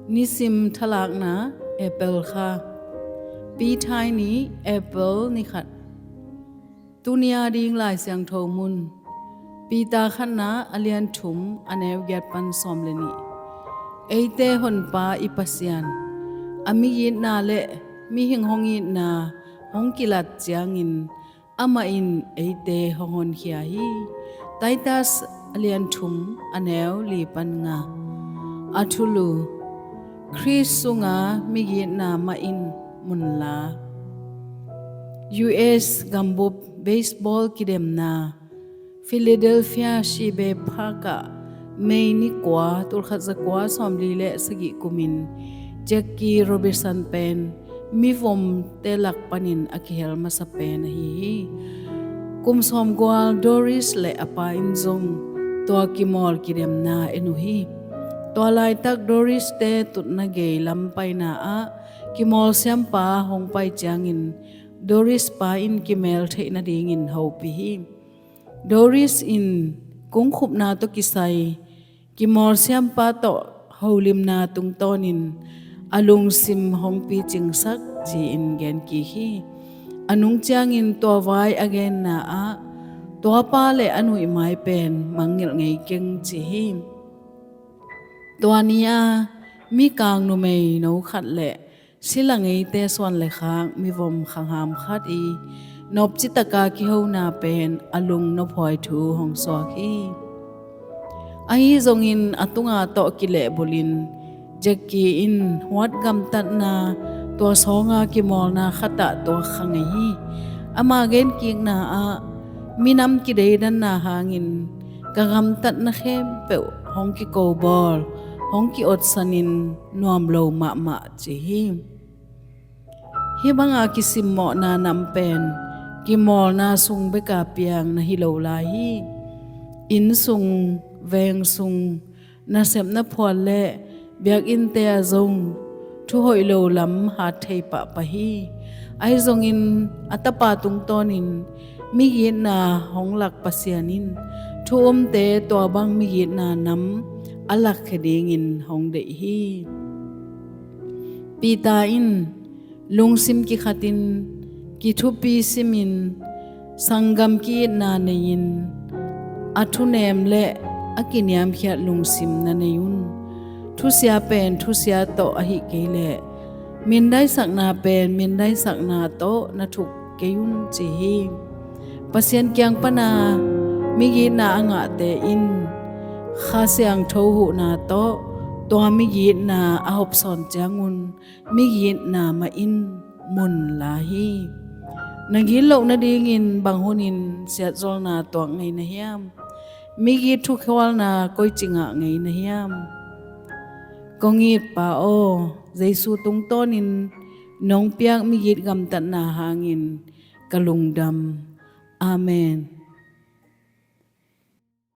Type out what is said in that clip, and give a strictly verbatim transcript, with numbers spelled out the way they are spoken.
Nisim thalakna, April kha. Pi Thai ni, April ni khat. Tuni a ding Lai Siangtho mun. Peter khatna a lian thum, a neu giat pan sawm le nih. Eite Honpa i Pasian, a migitna le mihing hong itna hong kilat ciangin amah in eite hong honkhia hi. Titus a lian thum, a neu li pan nga. A thulu: Khrist sunga migitna mah in mun la. U S gambup baseball kidemna Philadelphia Seabay Park ah May ni kua, tulkhat za kua sawmli le sagih kumin Jackie Robinson pen mivomte lak panin a kihel masa pen ahi hi. Kum sawmgual Doris le a pa in zong tua kimawl kidemna en uh hi. Tua laitak Doris te tutna gei lam paina ah kimawl siampa hong pai ciangin Doris pa in kimel theih nadingin hopih hi. Doris in kungkhupna tawh kisai kimawl siampa tawh holimna tungtawnin a lungsim hong picingsak ci-in genkik hi. A nung ciangin tua vai a genna ah tua pa le a nuihmai pen mangngilh ngei keng ci hi. Tua ni-a mikang numeino khat le sila ngeite suan le khak mivom khangham khat i nopcitaka kihona pen a lungnophuai thu hong suak hi. Ahi zongin a tunga tawh kilehbulhin Jackie in huat gamtatna tua sawnga kimawlna khatah tuak kha ngei hi. Ama genkikna ah minam kideidanna hangin ka gamtatna khempeuh hong kikobawl, hong kiotsanin nuam lo mahmah ci hi. Hih banga kisimmawhna nam pen kimawlna sung beka piang na hi lo lai hi. Inn sung, veng sung, nasepna phual le biakinnte ah zong thu hoih lo lam hat thei pahpah hi. Ahi zongin a tapa tungtawnin migitna hong lak Pasian in thu umte tua bang migitna nam a lakkhia dingin hong deih hi. Peter in lungsim kikhatin, kithupi simin, sanggam ki-itna nei-in, a thunem le a kiniamkhiat lungsim na nei un. Thusia pen thusia tawh ahih kei leh mindaisakna pen mindaisakna tawh na thuk kei un ci hi. Pasian kiang pana migitna a ngahte in Kha Siangtho huhna tawh tua migitna a hopsawn ciangun migitna mah in mun la hi. Na gitloh nadingin bang hunin siatzolna tuak ngei na hiam? Migit thukhualna koici ngah ngei na hiam? Kong it Pa aw, Jesu tungtawnin nong piak migit gamtatna hangin ka lungdam. Amen.